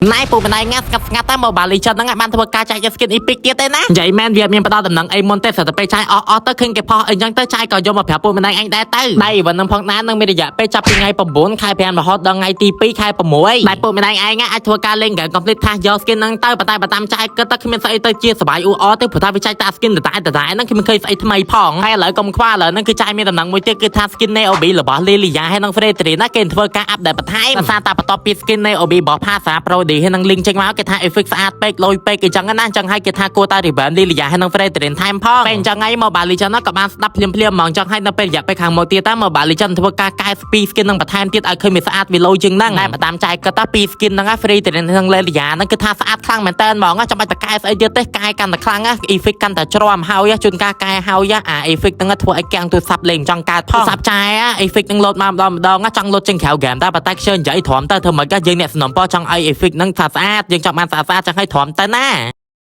ណែពូម្ដាយងាត់ស្ងាត់ស្ងាត់តែ Mobile Legends ហ្នឹងបានធ្វើការចែក skin epic ទៀតទេណានិយាយមែនវាមានផ្ដល់ដំណឹងអីមុនទេស្រាប់តែពេលចាយអស់អស់ទៅឃើញគេផុសអីចឹងទៅចាយក៏យកមកប្រាប់ពូម្ដាយអញដែរទៅដៃ event ហ្នឹងផងដែរនឹងមានរយៈពេលចាប់ពីថ្ងៃ9ខែ5រហូតដល់ថ្ងៃទី2ខែ6ដែលពូម្ដាយឯងអាចធ្វើការលេង game complete ថាយក skin ហ្នឹងទៅប៉ុន្តែបើតាមចាយគិតទៅគ្មានស្អីទៅជាសបាយអ៊ូអរទេព្រោះថាវាចែកតា skin ដដែលដដែលហ្នឹងគ្មានឃើញស្អីថ្មីផងហើយឥឡូវកុំខ្វល់ឥឡូវហ្នឹងគឺចាយមានដំណឹងមួយទៀតគឺថា skin Niobe របស់ Lylia ហើយនិង Fredrinn ណាគេធ្វើការ update បន្ថែមដោយសារតែបន្ទាប់ពី skin Niobe របស់ Pharsa Brody ហើយនិង Ling ចេញមកគេថា effect ស្អាតពេកលយពេកអីចឹងណាអញ្ចឹងហើយគេថាគួរតែ revamp Lylia ហើយនិង Fredrinn ថែមផងពេលអញ្ចឹងហើយ Mobile Legends ក៏បានស្ដាប់ភ្លាមភ្លាមហ្មងអញ្ចឹងហើយនៅពេលរយៈពេលខាងមុខទៀតតើ Mobile Legends ធ្វើការកែពី skin នឹងបន្ថែមទៀតឲ្យឃើញវាស្អាតវាលយជាងហ្នឹងតែបើតាមចាយគាត់តាពី skin ហ្នឹង Fredrinn និង Lylia ហ្នឹងគឺថាស្អាតខ្លាំងមែនតើហ្មងចាំបាច់តកែស្អីទៀតទេកែកាន់តែខ្លាំងណា effect កាន់តែជ្រាំហើយជួនកាលកែហើយអា effect ហ្នឹងធ្វើឲ្យកាំងទូរស័ព្ទលេងចង់កើតផងទូរស័ព្ទចាយ effect ហ្នឹងលោតមកម្ដងម្ដងចង់លោតចេញក្រៅ game តែប៉ុន្តែខ្ជិលនិយាយទ្រាំទៅធ្វើម៉េចយើងអ្នកសំណពចង់ឲ្យ effect ហ្នឹងថាស្អាតយើងចង់បានស្អាតស្អាតចង់ឲ្យទ្រាំទៅណា។